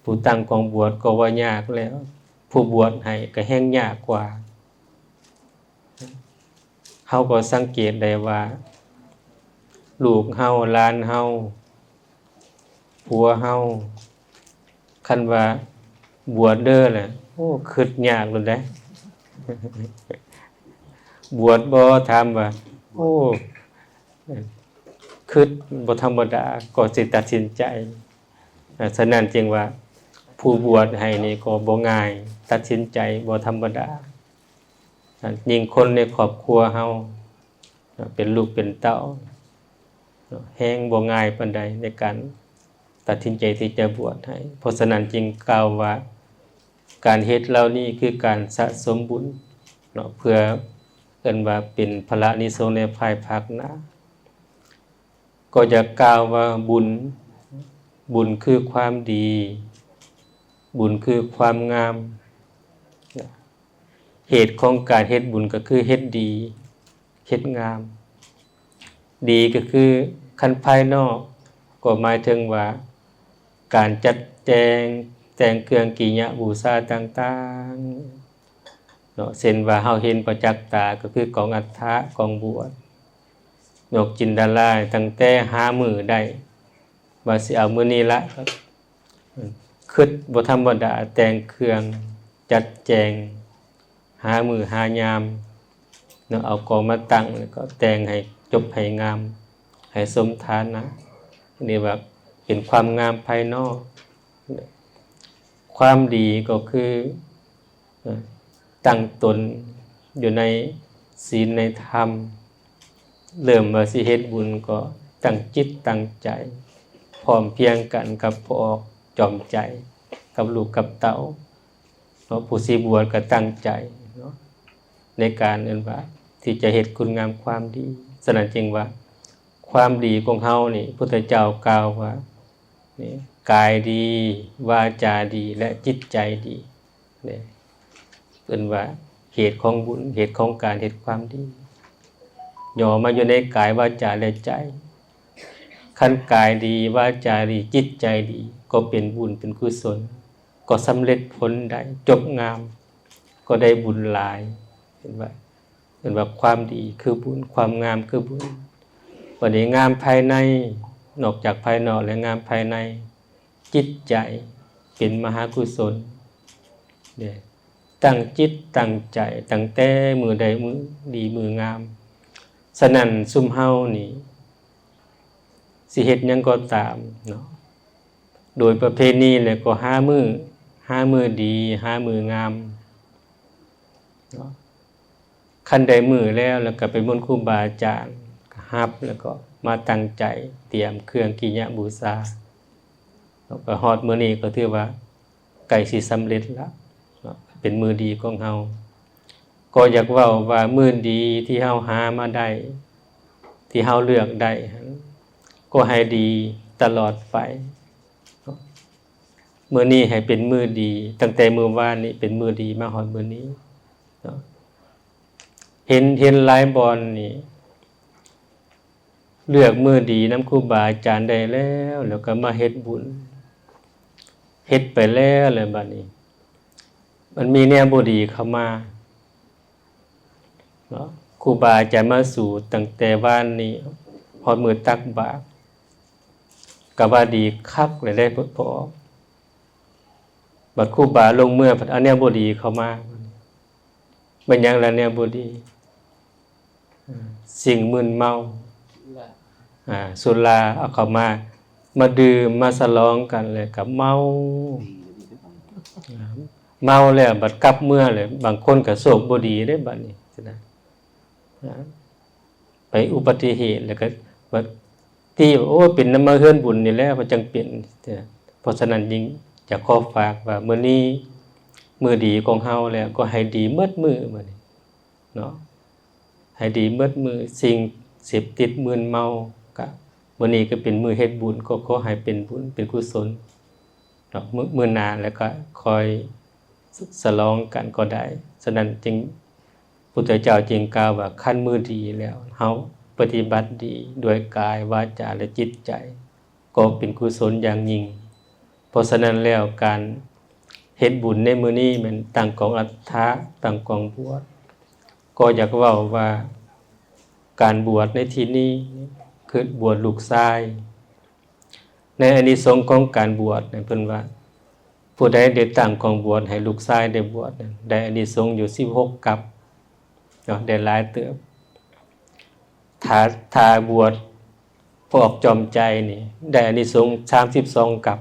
ຜູ້ຕັ້ງກອງບວດກໍວ່າຍາກແລ້ວ, ຜູ້ບວດໃຫ້ກໍແຮ່ງຍາກກວ່າ. ເຮົາກໍສັງເກດໄດ້ວ່າ ລູກເຮົາ, ຫຼານເຮົາ, ຜົວເຮົາ, ຄັນວ່າບວດເດີລະ, ໂອ້, ຄິດຍາກໂລດເດ້. ບວດບໍ່? ຖາມວ່າ, ໂອ້, ຄິດບໍ່ທຳມະດາ ກໍຊິຕັດສິນໃຈ. ເອີ ສະນັ້ນຈຶ່ງວ່າ ຜູ້ບວດໃຫ້ນີ້ກໍບໍ່ງ່າຍ, ຕັດສິນໃຈບໍ່ທຳມະດາ. ຍິ່ງຄົນໃນຄອບຄົວເຮົາ ເປັນລູກເປັນເຕົ້າ ແຮ່ງບໍ່ງ່າຍປານໃດໃນການຕັດສິນໃຈທີ່ຈະບວດໃຫ້. ເພາະສະນັ້ນຈຶ່ງກ່າວວ່າ ການເຮັດເຫຼົ່ານີ້ຄືການສະສົມບຸນເນາະ, ເພື່ອເອີ້ນວ່າເປັນພະລາອານິສົງໃນພາຍພາກໜ້າ. ກໍຢາກກ່າວວ່າບຸນ, ບຸນຄືຄວາມດີ, ບຸນຄືຄວາມງາມ. ເຫດຂອງການເຮັດບຸນກໍຄືເຮັດດີ, ເຮັດງາມ. ດີກໍຄືຄັນພາຍນອກ ກໍໝາຍເຖິງວ່າການຈັດແຈງ, ແຕ່ງເຄື່ອງກິລິຍາບູຊາຕ່າງໆເນາະ, ເຊັ່ນວ່າເຮົາເຫັນປະຈັກຕາ ກໍຄືກອງອັດຖະ, ກອງບວດ, ຍົກຈິນດາລາ ຕັ້ງແຕ່ຫາມື້ໄດ້ ວ່າຊິເອົາມື້ນີ້ລະ, ຄຶດບໍ່ທຳມະດາ, ແຕ່ງເຄື່ອງ, ຈັດແຈງ, ຫາມື້ຫາຍາມເນາະ, ເອົາກອງມາຕັ້ງ ແລ້ວກໍແຕ່ງໃຫ້ຈົບໃຫ້ງາມ, ໃຫ້ສົມຖານະ. ນີ້ວ່າເປັນຄວາມງາມພາຍນອກ. ຄວາມດີກໍຄື ເອີ ຕັ້ງຕົນຢູ່ໃນສິນໃນທຳ, ເລີ່ມວ່າຊິເຮັດບຸນກໍຕັ້ງຈິດຕັ້ງໃຈ, ພ້ອມພຽງກັນກັບພໍ່ອອກຈອມໃຈ ກັບລູກກັບເຕົ້າເນາະ, ຜູ້ຊິບວດກໍຕັ້ງໃຈເນາະ ໃນການເອີ້ນວ່າທີ່ຈະເຮັດຄຸນງາມຄວາມດີ. ສະນັ້ນຈຶ່ງວ່າ ຄວາມດີຂອງເຮົານີ້ ພຸດທະເຈົ້າກ່າວວ່າ ນີ້ ກາຍດີ, ວາຈາດີ ແລະ ຈິດໃຈດີ. ນີ້ ເອີ້ນວ່າເຫດຂອງບຸນ, ເຫດຂອງການເຮັດຄວາມດີ ຫຍໍ້ມາຢູ່ໃນກາຍ, ວາຈາ ແລະ ໃຈ. ຄັນກາຍດີ, ວາຈາດີ, ຈິດໃຈດີ ກໍເປັນບຸນເປັນກຸສົນ, ກໍສຳເລັດຜົນໄດ້, ຈົບງາມ, ກໍໄດ້ບຸນຫຼາຍ. ເຫັນວ່າ ເອີ້ນວ່າຄວາມດີຄືບຸນ, ຄວາມງາມຄືບຸນ. ບັດນີ້ງາມພາຍໃນ, ນອກຈາກພາຍນອກແລ້ວ ງາມພາຍໃນ, ຈິດໃຈເປັນມະຫາກຸສົນເດ້, ຕັ້ງຈິດຕັ້ງໃຈຕັ້ງແຕ່ມື້ໃດມື້ດີມື້ງາມ. ສະນັ້ນຊຸມເຮົານີ້ ຊິເຮັດຫຍັງກໍຕາມເນາະ, ໂດຍປະເພນີແລ້ວກໍຫາມື້, ຫາມື້ດີ, ຫາມື້ງາມເນາະ. ຄັນໄດ້ມື້ແລ້ວ ແລ້ວກໍໄປມົນຄູບາອາຈານ, ຮັບ ແລ້ວກໍມາຕັ້ງໃຈຕຽມເຄື່ອງກິລິຍາບູຊາ, ແລ້ວກໍຮອດມື້ນີ້ກໍຖືວ່າໃກ້ຊິສຳເລັດລະເນາະ, ເປັນມື້ດີຂອງເຮົາ. ກໍຢາກເວົ້າວ່າມື້ດີທີ່ເຮົາຫາມາໄດ້, ທີ່ເຮົາເລືອກໄດ້ຫັ້ນ ກໍໃຫ້ດີຕະຫຼອດໄປເນາະ. ມື້ນີ້ໃຫ້ເປັນມື້ດີ, ຕັ້ງແຕ່ມື້ວານນີ້ເປັນມື້ດີມາຮອດມື້ນີ້ເນາະ. ເຫັນ, ເຫັນຫຼາຍບ່ອນນີ້ ເລືອກມື້ດີນຳຄູບາອາຈານໄດ້ແລ້ວ, ແລ້ວກໍມາເຮັດບຸນ, ເຮັດໄປແລ້ວ, ແລ້ວບັດນີ້ມັນມີແນວບໍ່ດີເຂົ້າມາເນາະ. ຄູບາອາຈານມາສູດຕັ້ງແຕ່ວານນີ້ຮອດມື້ຕັກບາດ ກໍວ່າດີຄັກແລ້ວເດ້ ພໍອອກ. ບັດຄູບາລົງເມືອ ພັດເອົາແນວບໍ່ດີເຂົ້າມາ. ແມ່ນຫຍັງລະແນວບໍ່ດີ? ສິ່ງມຶນເມົາ, ອ່າ, ສຸລາເອົາເຂົ້າມາ, ມາດື່ມ, ມາສະຫຼອງກັນ ແລ້ວກໍເມົາ. ອ່າ, ເມົາແລ້ວບັດກັບເມືອແລ້ວ ບາງຄົນກໍໂຊກບໍ່ດີເດ້ບັດນີ້, ຊີ້ນະ. ອ່າ, ໄປອຸບັດຕິເຫດ ແລ້ວກໍວ່າຕິວ່າ ໂອ້ ເປັນນຳມາເຮືອນບຸນນີ້ແຫຼະ ວ່າຈັ່ງເປັນ. ເພາະສະນັ້ນ ຍິ່ງຢາກຂໍຝາກວ່າ ມື້ນີ້ມື້ດີຂອງເຮົາແລ້ວ ກໍໃຫ້ດີໝົດມື້ມື້ນີ້ເນາະ, ໃຫ້ດີໝົດມື້. ສິ່ງເສບຕິດມຶນເມົາ ກະມື້ນີ້ກໍເປັນມື້ເຮັດບຸນ, ກໍຂໍໃຫ້ເປັນບຸນເປັນກຸສົນເນາະ. ມື້, ມື້ໜ້າແລ້ວກໍຄ່ອຍ ສະຫຼອງກັນກໍໄດ້. ສະນັ້ນຈຶ່ງ ພຸດທະເຈົ້າຈຶ່ງກ່າວວ່າ ຄັນມື້ດີແລ້ວ ເຮົາປະຕິບັດດີດ້ວຍກາຍ, ວາຈາ ແລະ ຈິດໃຈ ກໍເປັນກຸສົນຢ່າງຍິ່ງ. ພາະສະນັ້ນແລ້ວ ການເຮັດບຸນໃນມື້ນີ້ແມ່ນຕັ້ງກອງອັດຖະ ຕັ້ງກອງບວດ ກໍຢາກເວົ້າວ່າ ການບວດໃນທີ່ນີ້ ຄືບວດລູກຊາຍ. ໃນອານິສົງຂອງການບວດນັ້ນ ເພິ່ນວ່າ ຜູ້ໃດໄດ້ຕັ້ງກອງບວດໃຫ້ລູກຊາຍໄດ້ບວດນັ້ນ ໄດ້ອານິສົງຢູ່ສິບຫົກກັບເນາະ ໄດ້ຫຼາຍເຕີບ. ຖ້າ ຖ້າບວດພອກຈອມໃຈນີ້ ໄດ້ອານິສົງສາມສິບສອງກັບ.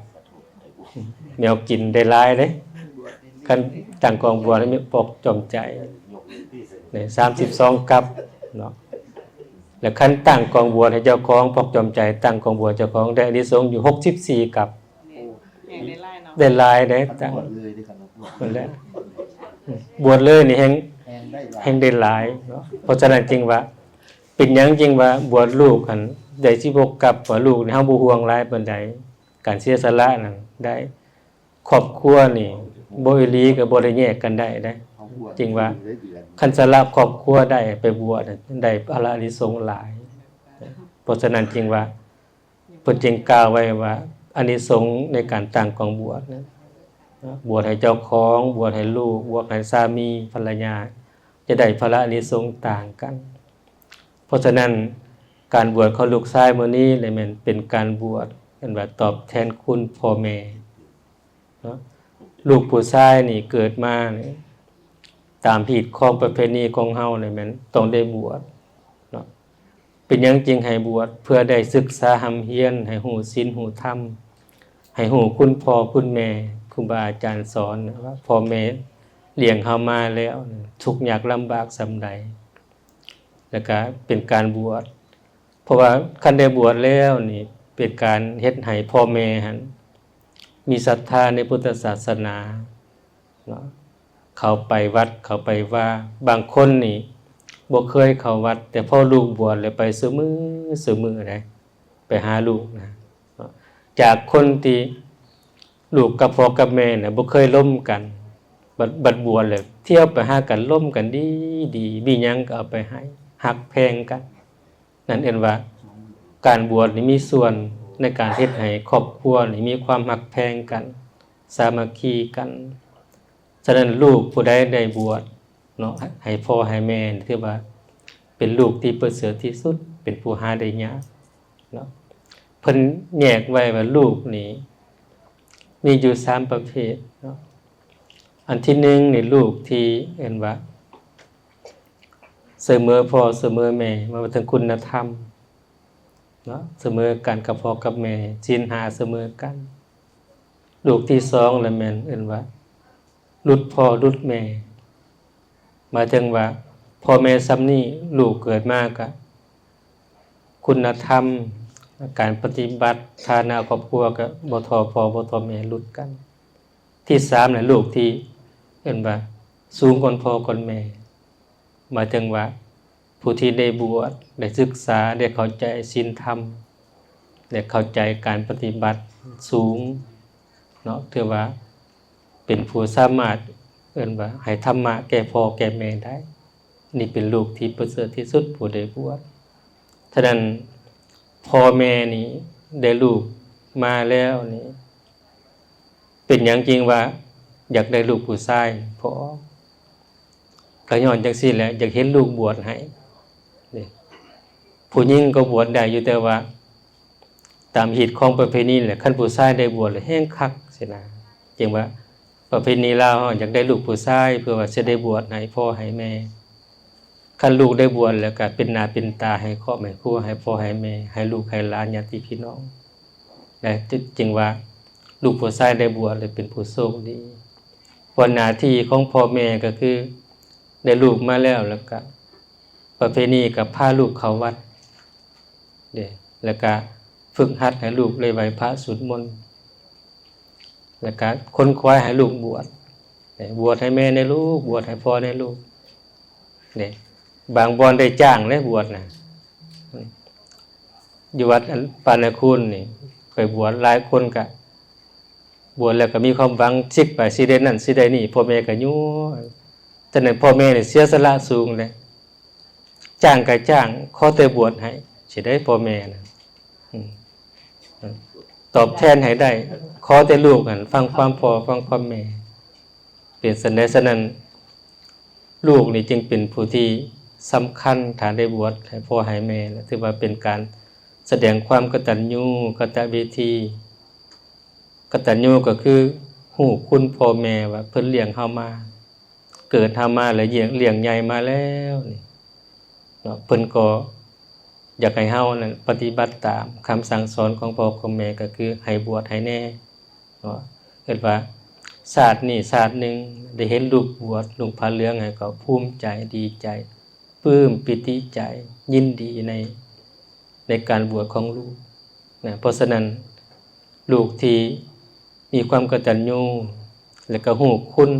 ແນວກິນໄດ້ຫຼາຍເດ້ ຄັນຕັ້ງກອງບວດໃຫ້ພອກຈອມໃຈ ໄດ້ສາມສິບສອງກັບເນາະ. ແລະ ຄັນຕັ້ງກອງບວດໃຫ້ເຈົ້າຂອງ ພອກຈອມໃຈຕັ້ງກອງບວດເຈົ້າຂອງ ໄດ້ອານິສົງຢູ່ຫົກສິບສີ່ກັບ. ແຮງໄດ້ຫຼາຍເນາະ ໄດ້ຫຼາຍເດ້ ຕັ້ງ ບວດເລີຍເດ້ ຄັນບວດ ນັ້ນແຫຼະ ບວດເລີຍນີ້ແຮງ ແຮງໄດ້ຫຼາຍ ແຮງໄດ້ຫຼາຍເນາະ. ເພາະສະນັ້ນຈຶ່ງວ່າ ເປັນຫຍັງຈຶ່ງວ່າບວດລູກຫັ້ນໄດ້ສິບຫົກກັບ ວ່າລູກນີ້ເຮົາບໍ່ຫ່ວງຫຼາຍປານໃດ ການເສຍສະຫຼະນັ້ນໄດ້. ຄອບຄົວນີ້ບໍ່ອີ່ຫຼີກໍບໍ່ໄດ້ແຍກກັນໄດ້ເດ້ ຈຶ່ງວ່າຄັນສະຫຼະຄອບຄົວໄດ້ໄປບວດ ໄດ້ພະລະອານິສົງຫຼາຍ. ເພາະສະນັ້ນຈຶ່ງວ່າ ເພິ່ນຈຶ່ງກ່າວໄວ້ວ່າ ອານິສົງໃນການຕັ້ງກອງບວດນັ້ນ ບວດໃຫ້ເຈົ້າຂອງ ບວດໃຫ້ລູກ ບວດໃຫ້ສາມີພັນລະຍາ ຈະໄດ້ພະລະອານິສົງຕ່າງກັນ. ເພາະສະນັ້ນ ການບວດຂອງລູກຊາຍມື້ນີ້ແຫຼະ ແມ່ນເປັນການບວດ ເອີ້ນວ່າຕອບແທນຄຸນພໍ່ແມ່ເນາະ. ລູກຜູ້ຊາຍນີ້ເກີດມານີ້ ຕາມຮີດຄອງປະເພນີຂອງເຮົານີ້ແມ່ນຕ້ອງໄດ້ບວດເນາະ. ເປັນຫຍັງຈຶ່ງໃຫ້ບວດ? ເພື່ອໄດ້ສຶກສາຮ່ຳຮຽນ ໃຫ້ຮູ້ສິນຮູ້ທຳ ໃຫ້ຮູ້ຄຸນພໍ່ຄຸນແມ່ ຄູບາອາຈານສອນວ່າ ພໍ່ແມ່ລ້ຽງເຮົາມາແລ້ວທຸກຍາກລຳບາກສ່ຳໃດ ແລ້ວກະເປັນການບວດ. ເພາະວ່າຄັນໄດ້ບວດແລ້ວນີ້ ເປັນການເຮັດໃຫ້ພໍ່ແມ່ຫັ້ນມີສັດທາໃນພຸດທະສາສະໜາເນາະ ເຂົ້າໄປວັດ ເຂົ້າໄປວາ. ບາງຄົນນີ້ບໍ່ເຄີຍເຂົ້າວັດ ແຕ່ພໍລູກບວດແລ້ວໄປຊຸມື້ ຊຸມື້ເດ້ ໄປຫາລູກນະ. ຈາກຄົນທີ່ລູກກັບພໍ່ກັບແມ່ນະ ບໍ່ເຄີຍລົມກັນ ບັດ ບັດບວດແລ້ວ ທ່ຽວໄປຫາກັນ ລົມກັນດີໆ ມີຫຍັງກໍເອົາໄປໃຫ້ ຮັກແພງກັນ. ນັ້ນເອີ້ນວ່າ ການບວດນີ້ມີສ່ວນໃນການເຮັດໃຫ້ຄອບຄົວນີ້ມີຄວາມຮັກແພງກັນ ສາມັກຄີກັນ. ສະນັ້ນ ລູກຜູ້ໃດໄດ້ບວດເນາະ ໃຫ້ພໍ່ໃຫ້ແມ່ ຖືວ່າເປັນລູກທີ່ປະເສີດທີ່ສຸດ ເປັນຜູ້ຫາໄດ້ຍາກເນາະ. ເພິ່ນແຍກໄວ້ວ່າລູກນີ້ມີຢູ່ສາມປະເພດເນາະ. ອັນທີໜຶ່ງນີ້ ລູກທີ່ເອີ້ນວ່າ ສະເໝີພໍ່ສະເໝີແມ່ ມາເຖິງຄຸນນະທຳເນາະ ສະເໝີກັນກັບພໍ່ກັບແມ່ ສິນຫ້າສະເໝີກັນ. ລູກທີສອງລະແມ່ນເອີ້ນວ່າ ຫຼຸດພໍ່ຫຼຸດແມ່ ໝາຍເຖິງວ່າພໍ່ແມ່ຊ່ຳນີ້ ລູກເກີດມາກະ ຄຸນນະທຳ ການປະຕິບັດ ຖານະຄອບຄົວກະບໍ່ທໍ່ພໍ່ບໍ່ທໍ່ແມ່ ຫຼຸດກັນ. ທີສາມນະ ລູກທີ່ເອີ້ນວ່າສູງກ່ອນພໍ່ກ່ອນແມ່ ໝາຍເຖິງວ່າຜູ້ທີ່ໄດ້ບວດ ໄດ້ສຶກສາ ໄດ້ເຂົ້າໃຈສິນທຳ ໄດ້ເຂົ້າໃຈການປະຕິບັດສູງເນາະ ຖືວ່າເປັນຜູ້ສາມາດເອີ້ນວ່າໃຫ້ທຳມະແກ່ພໍ່ແກ່ແມ່ໄດ້. ນີ້ເປັນລູກທີ່ປະເສີດທີ່ສຸດ ຜູ້ໄດ້ບວດ. ສະນັ້ນ ພໍ່ແມ່ນີ້ໄດ້ລູກມາແລ້ວນີ້ ເປັນຫຍັງຈຶ່ງວ່າຢາກໄດ້ລູກຜູ້ຊາຍ? ເພາະກໍຍ້ອນຈັ່ງຊີ້ແຫຼະ ຢາກເຫັນລູກບວດໃຫ້ເດ້. ຜູ້ຍິງກໍບວດໄດ້ຢູ່ ແຕ່ວ່າຕາມຮີດຄອງປະເພນີແຫຼະ ຄັນຜູ້ຊາຍໄດ້ບວດແລ້ວແຮງຄັກຊີ້ນະ. ຈຶ່ງວ່າປະເພນີລາວເຮົາຢາກໄດ້ລູກຜູ້ຊາຍ ເພື່ອວ່າຊິໄດ້ບວດໃຫ້ພໍ່ໃຫ້ແມ່. ຄັນລູກໄດ້ບວດແລ້ວກໍເປັນໜ້າເປັນຕາໃຫ້ຄອບໃຫ້ຄົວ ໃຫ້ພໍ່ໃຫ້ແມ່ ໃຫ້ລູກໃຫ້ຫຼານ ຍາດຕິພີ່ນ້ອງ ແລະ ຈຶ່ງວ່າລູກຜູ້ຊາຍໄດ້ບວດແລ້ວເປັນຜູ້ໂຊກດີ. ເພາະໜ້າທີ່ຂອງພໍ່ແມ່ກໍຄືໄດ້ລູກມາແລ້ວ ແລ້ວກໍປະເພນີກໍພາລູກເຂົ້າວັດເດ້ ແລ້ວກໍຝຶກຫັດໃຫ້ລູກໄດ້ໄຫວ້ພະສວດມົນ ແລ້ວກະຂົນຂວາຍໃຫ້ລູກບວດ ບວດໃຫ້ແມ່ແດ່ລູກ ບວດໃຫ້ພໍ່ແດ່ລູກເດ້. ບາງບ່ອນໄດ້ຈ້າງເດ້ບວດນະ ຢູ່ວັດອັນປານນາຄູນນີ້ ໄປບວດຫຼາຍຄົນກະ ບວດແລ້ວກະມີຄວາມຫວັງ ຊິກໄປຊິໄດ້ນັ້ນຊິໄດ້ນີ້ ພໍ່ແມ່ກະຍູ້. ສະນັ້ນພໍ່ແມ່ນີ້ເສຍສະຫຼະສູງເດ້ ຈ້າງກະຈ້າງ ຂໍແຕ່ບວດໃຫ້ ຊິໄດ້ພໍ່ແມ່ນະ. ອືມ ຕອບແທນໃຫ້ໄດ້. ຂໍແຕ່ລູກຫັ້ນຟັງຄວາມພໍ່ ຟັງຄວາມແມ່. ເປັນຊັ້ນໃດ? ສະນັ້ນ ລູກນີ້ຈຶ່ງເປັນຜູ້ທີ່ສຳຄັນ ຖ້າໄດ້ບວດໃຫ້ພໍ່ໃຫ້ແມ່ ແລະ ຖືວ່າເປັນການສະແດງຄວາມກະຕັນຍູກະຕະເວທີ. ກະຕັນຍູກໍຄືຮູ້ຄຸນພໍ່ແມ່ວ່າເພິ່ນລ້ຽງເຮົາມາ, ເກີດເຮົາມາ ແລະ ລ້ຽງ ລ້ຽງໃຫຍ່ມາແລ້ວນີ້ເນາະ, ເພິ່ນກໍຢາກໃຫ້ເຮົານັ້ນປະຕິບັດຕາມຄຳສັ່ງສອນຂອງພໍ່ຂອງແມ່, ກໍຄືໃຫ້ບວດໃຫ້ແດ່ເນາະ. ເອີ້ນວ່າຊາດນີ້ຊາດໜຶ່ງໄດ້ເຫັນລູກບວດນຸ່ງຜ້າເຫຼືອງ ໃຫ້ກໍພູມໃຈ ດີໃຈ ປຶ້ມປີຕິໃຈ ຍິນດີໃນ ໃນການບວດຂອງລູກນະ. ເພາະສະນັ້ນ ລູກທີ່ມີຄວາມກະຕັນຍູ ແລະ ກໍຮູ້ຄຸນ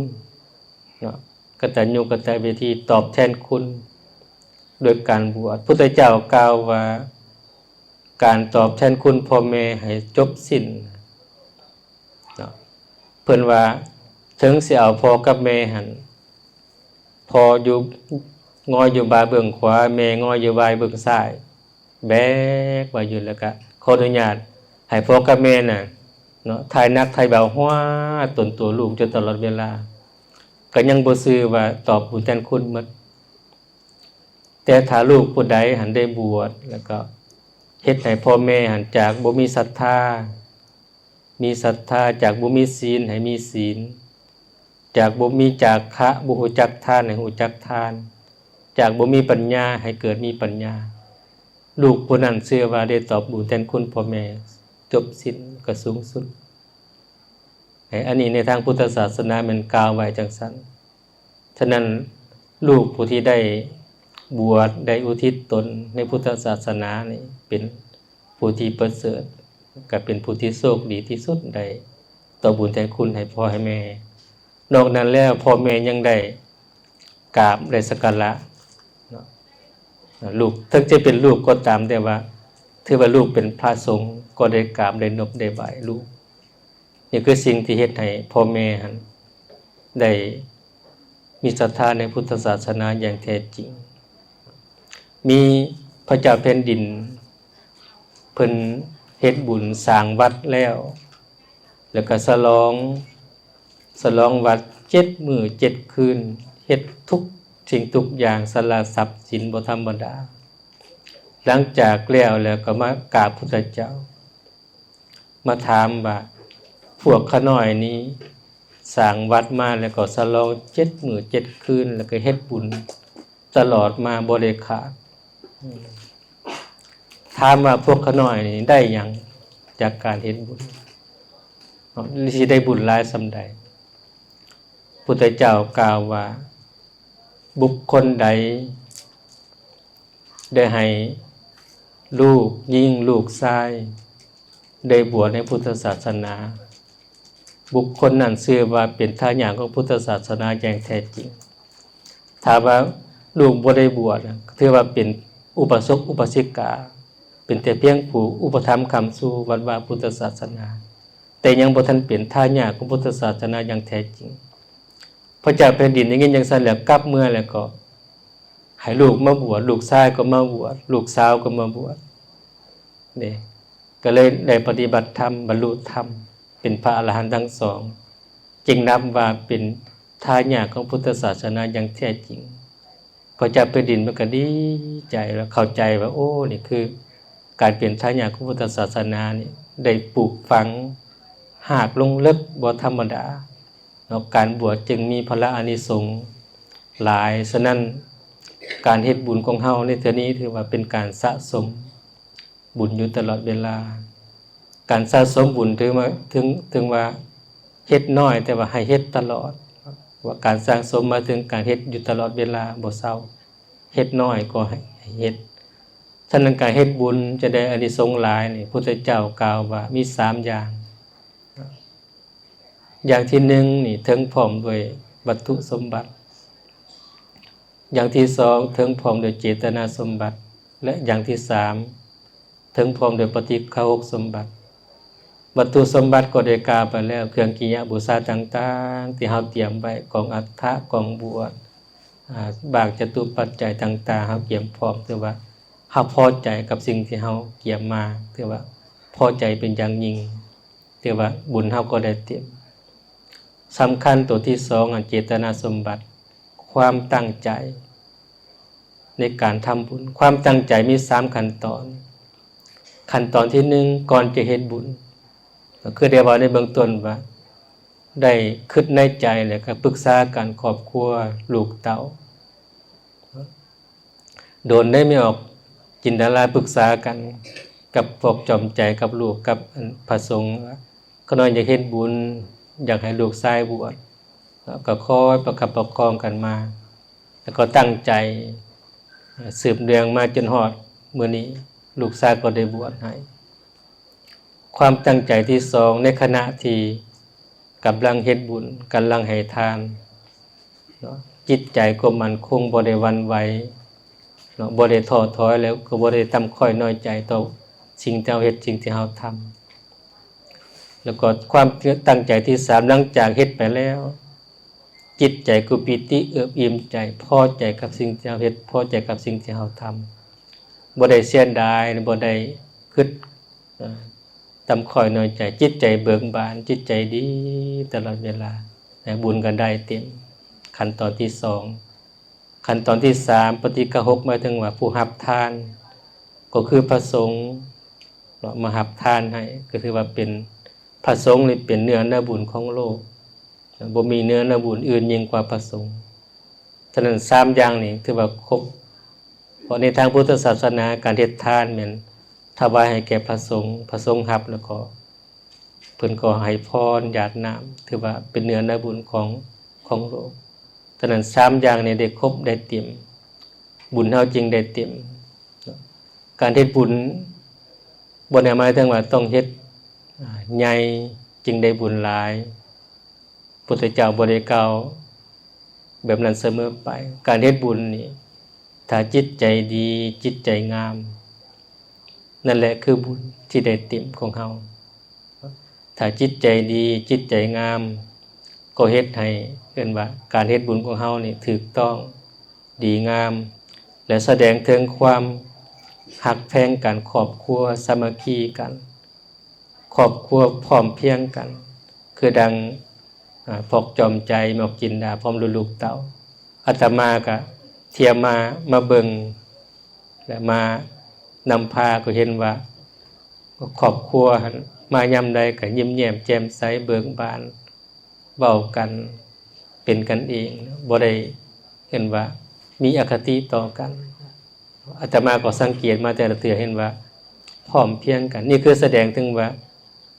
ເນາະ, ກະຕັນຍູກະຕະເວທີ ຕອບແທນຄຸນໂດຍການບວດ. ພຸດທະເຈົ້າກ່າວວ່າ ການຕອບແທນຄຸນພໍ່ແມ່ໃຫ້ຈົບສິ້ນເນາະ. ເພິ່ນວ່າ ເຖິງຊິເອົາພໍ່ກັບແມ່ຫັ້ນ ພໍ່ຢູ່ ງອຍຢູ່ບ່າເບື້ອງຂວາ, ແມ່ງອຍຢູ່ບ່າເບື້ອງຊ້າຍ, ແບກໄວ້ຢູ່ ແລ້ວກະຂໍອະນຸຍາດໃຫ້ພໍ່ກັບແມ່ນະເນາະ ຖ່າຍໜັກຖ່າຍເບົາ ຫົວຕົນຕົວລູກຢູ່ຕະຫຼອດເວລາ, ກໍຍັງບໍ່ຊື່ວ່າຕອບບຸນແທນຄຸນໝົດ. ແຕ່ຖ້າລູກຜູ້ໃດຫັ້ນໄດ້ບວດ ແລ້ວກໍເຮັດໃຫ້ພໍ່ແມ່ຫັ້ນຈາກບໍ່ມີສັດທາ ມີສັດທາ, ຈາກບໍ່ມີສິນໃຫ້ມີສິນ, ຈາກບໍ່ມີຈາຄະ ບໍ່ຮູ້ຈັກທານໃຫ້ຮູ້ຈັກທານ, ຈາກບໍ່ມີປັນຍາໃຫ້ເກີດມີປັນຍາ, ລູກຜູ້ນັ້ນຊື່ວ່າໄດ້ຕອບບຸນແທນຄຸນພໍ່ແມ່ຈົບສິ້ນ ກໍສູງສຸດ. ເອີ ອັນນີ້ໃນທາງພຸດທະສາສະໜາແມ່ນກ່າວໄວ້ຈັ່ງຊັ້ນ. ສະນັ້ນ ລູກຜູ້ທີ່ໄດ້ບວດ ໄດ້ອຸທິດຕົນໃນພຸດທະສາສະໜານີ້ ເປັນຜູ້ທີ່ປະເສີດ ກໍເປັນຜູ້ທີ່ໂຊກດີທີ່ສຸດ ໄດ້ຕອບບຸນແທນຄຸນໃຫ້ພໍ່ໃຫ້ແມ່. ນອກນັ້ນແລ້ວ ພໍ່ແມ່ຍັງໄດ້ກາບໄດ້ສັກກາລະເນາະ. ລູກ ເຖິງຈະເປັນລູກກໍຕາມ, ແຕ່ວ່າຖືວ່າລູກເປັນພະສົງ ກໍໄດ້ກາບໄດ້ນົບໄດ້ໄຫວ້ລູກ. ນີ້ຄືສິ່ງທີ່ເຮັດໃຫ້ພໍ່ແມ່ຫັ້ນໄດ້ມີສັດທາໃນພຸດທະສາສະໜາຢ່າງແທ້ຈິງ. ມີພະເຈົ້າແຜ່ນດິນ ເພິ່ນເຮັດບຸນສ້າງວັດແລ້ວ ແລ້ວກໍສະຫຼອງ ສະຫຼອງວັດເຈັດມື້ເຈັດຄືນ, ເຮັດທຸກສິ່ງທຸກຢ່າງ, ສາລະຊັບສິນບໍ່ທຳມະດາ. ຫຼັງຈາກແລ້ວ ແລ້ວກໍມາກາບພຸດທະເຈົ້າ ມາຖາມວ່າ ພວກຂ້ານ້ອຍນີ້ສ້າງວັດມາ ແລ້ວກໍສະຫຼອງເຈັດມື້ເຈັດຄືນ ແລ້ວກໍເຮັດບຸນຕະຫຼອດມາບໍ່ໄດ້ຂາດ. ອືມ ຖາມວ່າພວກຂ້ານ້ອຍນີ້ໄດ້ຫຍັງຈາກການເຮັດບຸນເນາະ ຫຼື ຊິໄດ້ບຸນຫຼາຍສ່ຳໃດ? ພຸດທະເຈົ້າກ່າວວ່າ ບຸກຄົນໃດ ໄດ້ໃຫ້ລູກຍິງລູກຊາຍໄດ້ບວດໃນພຸດທະສາສະໜາ, ບຸກຄົນນັ້ນຊື່ວ່າເປັນທາຍາດຂອງພຸດທະສາສະໜາຢ່າງແທ້ຈິງ. ຖ້າວ່າລູກບໍ່ໄດ້ບວດນະ ຖືວ່າເປັນອຸປາສົກອຸປາສິກາ, ເປັນແຕ່ພຽງຜູ້ອຸປະຖຳຄ້ຳຊູວັດວາພຸດທະສາສະໜາ, ແຕ່ຍັງບໍ່ທັນເປັນທາຍາດຂອງພຸດທະສາສະໜາຢ່າງແທ້ຈິງ. ພະເຈົ້າແຜ່ນດິນໄດ້ຍິນຈັ່ງຊັ້ນແລ້ວ ກັບເມືອແລ້ວກໍໃຫ້ລູກມາບວດ, ລູກຊາຍກໍມາບວດ, ລູກສາວກໍມາບວດເດ້, ກໍເລີຍໄດ້ປະຕິບັດທຳ, ບັນລຸທຳ, ເປັນພະອະລະຫັນທັງສອງ, ຈຶ່ງນັບວ່າເປັນທາຍາດຂອງພຸດທະສາສະໜາຢ່າງແທ້ຈິງ. ພະເຈົ້າແຜ່ນດິນເພິ່ນກໍດີໃຈ ແລ້ວເຂົ້າໃຈວ່າ ໂອ້ ນີ້ຄືການເປັນທາຍາດຂອງພຸດທະສາສະໜານີ້ ໄດ້ປູກຝັງຮາກລົງເລິກບໍ່ທຳມະດາເນາະ, ການບວດຈຶ່ງມີພະລາອານິສົງຫຼາຍ. ສະນັ້ນ ການເຮັດບຸນຂອງເຮົາໃນເທື່ອນີ້ ຖືວ່າເປັນການສະສົມ ບຸນຢູ່ຕະຫຼອດເວລາ. ການສະສົມບຸນຖືວ່າ ເຖິງ ເຖິງວ່າເຮັດໜ້ອຍ ແຕ່ວ່າໃຫ້ເຮັດຕະຫຼອດ, ວ່າການສະສົມໝາຍເຖິງການເຮັດຢູ່ຕະຫຼອດເວລາ ບໍ່ເຊົາ, ເຮັດໜ້ອຍກໍໃຫ້ ໃຫ້ເຮັດ. ສະນັ້ນ ການເຮັດບຸນຈະໄດ້ອານິສົງຫຼາຍນີ້ ພຸດທະເຈົ້າກ່າວວ່າມີສາມຢ່າງ. ຢ່າງທີໜຶ່ງນີ້ ເຖິງພ້ອມດ້ວຍວັດຖຸສົມບັດ, ຢ່າງທີສອງ ເຖິງພ້ອມດ້ວຍເຈດຕະນາສົມບັດ ແລະ ຢ່າງທີສາມ ເຖິງພ້ອມດ້ວຍປະຕິຄະຫົກສົມບັດ. ວັດຖຸສົມບັດກໍໄດ້ກ່າວໄປແລ້ວ, ເຄື່ອງກິລິຍາບູຊາຕ່າງໆ ທີ່ເຮົາຕຽມໄວ້, ກອງອັດຖະ, ກອງບວດ, ອາ, ບາງຈະຕຸປັດໄຈຕ່າງໆ ເຮົາກຽມພ້ອມ, ຖືວ່າເຮົາພໍໃຈກັບສິ່ງທີ່ເຮົາກຽມມາ, ຖືວ່າພໍໃຈເປັນຢ່າງຍິ່ງ. ຖືວ່າບຸນເຮົາກໍໄດ້ເຕັມ. ສຳຄັນໂຕທີສອງ ອັນເຈຕນາສົມບັດ ຄວາມຕັ້ງໃຈໃນການທຳບຸນ. ຄວາມຕັ້ງໃຈມີສາມຂັ້ນຕອນ. ຂັ້ນຕອນທີໜຶ່ງ ກ່ອນຈະເຮັດບຸນ ກໍຄືໄດ້ເວົ້າໃນເບື້ອງຕົ້ນວ່າ ໄດ້ຄິດໃນໃຈ ແລ້ວກໍປຶກສາກັນຄອບຄົວລູກເຕົ້າ. ໂດນໄດ້ແມ່ອອກຈິນດາລາປຶກສາກັນກັບພວກຈອມໃຈ ກັບລູກ ກັບອັນພະສົງວ່າ ຂ້ານ້ອຍຢາກເຮັດບຸນ ຢາກໃຫ້ລູກຊາຍບວດ ແລ້ວກໍຄອຍປະຄັບປະຄອງກັນມາ ແລ້ວກໍຕັ້ງໃຈ ສືບເນື່ອງມາຈົນຮອດມື້ນີ້ ລູກຊາຍກໍໄດ້ບວດໃຫ້. ຄວາມຕັ້ງໃຈທີສອງ ໃນຂະນະທີ່ກຳລັງເຮັດບຸນ ກຳລັງໃຫ້ທານເນາະ ຈິດໃຈກໍໝັ້ນຄົງ ບໍ່ໄດ້ຫວັ່ນໄຫວເນາະ ບໍ່ໄດ້ທໍ້ຖອຍ ແລ້ວກໍບໍ່ໄດ້ຕ່ຳຂ້ອຍນ້ອຍໃຈຕໍ່ສິ່ງທີ່ເຮົາເຮັດ ສິ່ງທີ່ເຮົາທຳ. ແລ້ວກໍຄວາມຕັ້ງໃຈທີສາມ ຫຼັງຈາກເຮັດໄປແລ້ວ ຈິດໃຈກໍປີຕິເອິບອີ່ມໃຈ ພໍໃຈກັບສິ່ງທີ່ເຮົາເຮັດ ພໍໃຈກັບສິ່ງທີ່ເຮົາທຳ ບໍ່ໄດ້ເສຍດາຍ ບໍ່ໄດ້ຄິດ ເອີ ຕ່ຳຂ້ອຍນ້ອຍໃຈ ຈິດໃຈເບີກບານ ຈິດໃຈດີຕະຫຼອດເວລາ ແລະ ບຸນກໍໄດ້ເຕັມ. ຂັ້ນຕອນທີສອງ. ຂັ້ນຕອນທີສາມ ປະຕິຄະຫົກ ໝາຍເຖິງວ່າຜູ້ຮັບທານ ກໍຄືພະສົງເນາະ ມາຮັບທານໃຫ້ ກໍຖືວ່າເປັນ ພະສົງນີ້ເປັນເນື້ອນາບຸນຂອງໂລກ ບໍ່ມີເນື້ອນາບຸນອື່ນຍິ່ງກວ່າພະສົງ. ສະນັ້ນ ສາມຢ່າງນີ້ຖືວ່າຄົບ ເພາະໃນທາງພຸດທະສາສະໜາ ການເຮັດທານແມ່ນຖວາຍໃຫ້ແກ່ພະສົງ ພະສົງຮັບແລ້ວກໍ ເພິ່ນກໍໃຫ້ພອນຢາດນ້ຳ ຖືວ່າເປັນເນື້ອນາບຸນຂອງ ຂອງໂລກ. ສະນັ້ນ ສາມຢ່າງນີ້ໄດ້ຄົບໄດ້ເຕັມ ບຸນເຮົາຈຶ່ງໄດ້ເຕັມ. ການເຮັດບຸນບໍ່ໄດ້ໝາຍເຖິງວ່າຕ້ອງເຮັດ ອາ ໃຫຍ່ຈຶ່ງໄດ້ບຸນຫຼາຍ. ພຸດທະເຈົ້າບໍ່ໄດ້ກ່າວແບບນັ້ນສະເໝີໄປ. ການເຮັດບຸນນີ້ ຖ້າຈິດໃຈດີ ຈິດໃຈງາມ ນັ້ນແຫຼະຄືບຸນທີ່ໄດ້ເຕັມຂອງເຮົາ. ຖ້າຈິດໃຈດີ ຈິດໃຈງາມ ກໍເຮັດໃຫ້ ເອີ້ນວ່າ ການເຮັດບຸນຂອງເຮົານີ້ຖືກຕ້ອງ ດີງາມ ແລະ ສະແດງເຖິງຄວາມຮັກແພງກັນ, ຄອບຄົວສາມັກຄີກັນ, ຄອບຄົວພ້ອມພຽງກັນ ຄືດັ່ງ ອາ ພວກຈອມໃຈ ໝອກຈິນດາ ພ້ອມລູກໆເຕົ້າ. ອາດຕະມາກະທ່ຽມມາ ມາເບິ່ງ ແລະ ມານຳພາ ກໍເຫັນວ່າຄອບຄົວຫັ້ນ ມາຍາມໃດກໍຍິ້ມແຍ້ມແຈ່ມໃສ ເບີກບານ ເວົ້າກັນເປັນກັນເອງ ບໍ່ໄດ້ເອີ້ນວ່າມີອະຄະຕິຕໍ່ກັນ. ອາດຕະມາກໍສັງເກດມາແຕ່ລະເທື່ອເຫັນວ່າພ້ອມພຽງກັນ. ນີ້ຄືສະແດງເຖິງວ່າ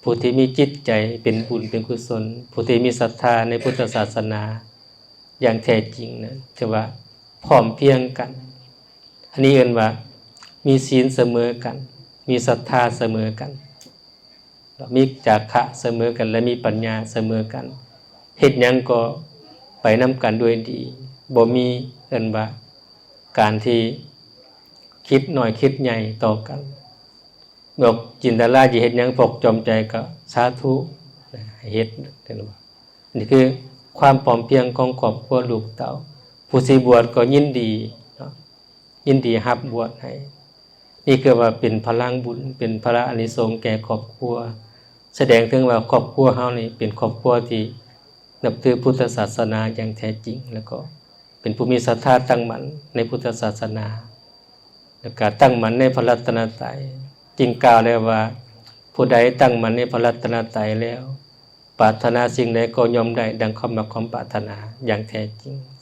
ຜູ້ທີ່ມີຈິດໃຈເປັນບຸນເປັນກຸສົນ, ຜູ້ທີ່ມີສັດທາໃນພຸດທະສາສະໜາຢ່າງແທ້ຈິງນະ ຖືວ່າພ້ອມພຽງກັນ. ອັນນີ້ເອີ້ນວ່າມີສິນສະເໝີກັນ, ມີສັດທາສະເໝີກັນ. ມີຈາຄະສະເໝີກັນ ແລະ ມີປັນຍາສະເໝີກັນ. ເຮັດຫຍັງກໍໄປນຳກັນດ້ວຍດີ, ບໍ່ມີເອີ້ນວ່າການທີ່ຄິດນ້ອຍຄິດໃຫຍ່ຕໍ່ກັນ. ບອກຈິນດາລາຈະເຮັດຫຍັງ ພວກຈອມໃຈກໍສາທຸ ໃຫ້ເຮັດ. ນີ້ຄືຄວາມພ້ອມພຽງຂອງຄອບຄົວລູກເຕົ້າ. ຜູ້ຊິບວດກໍຍິນດີເນາະ. ຍິນດີຮັບບວດໃຫ້. ນີ້ຄືວ່າເປັນພະລັງບຸນ ເປັນພະລະອານິສົງແກ່ຄອບຄົວ, ສະແດງເຖິງວ່າຄອບຄົວເຮົານີ້ເປັນຄອບຄົວທີ່ນັບຖືພຸດທະສາສະໜາຢ່າງແທ້ຈິງ ແລ້ວກໍເປັນຜູ້ມີສັດທາຕັ້ງໝັ້ນໃນພຸດທະສາສະໜາ ແລ້ວກໍຕັ້ງໝັ້ນໃນພະລັດຕະນະໄຕ. ຈຶ່ງກ່າວແລ້ວວ່າ ຜູ້ໃດຕັ້ງໝັ້ນໃນພະລັດຕະນະໄຕແລ້ວ ປາດຖະໜາສິ່ງໃດກໍຍ່ອມໄດ້ດັ່ງຄວາມມັກຄວາມປາດຖະໜາຢ່າງແທ້ຈິງ.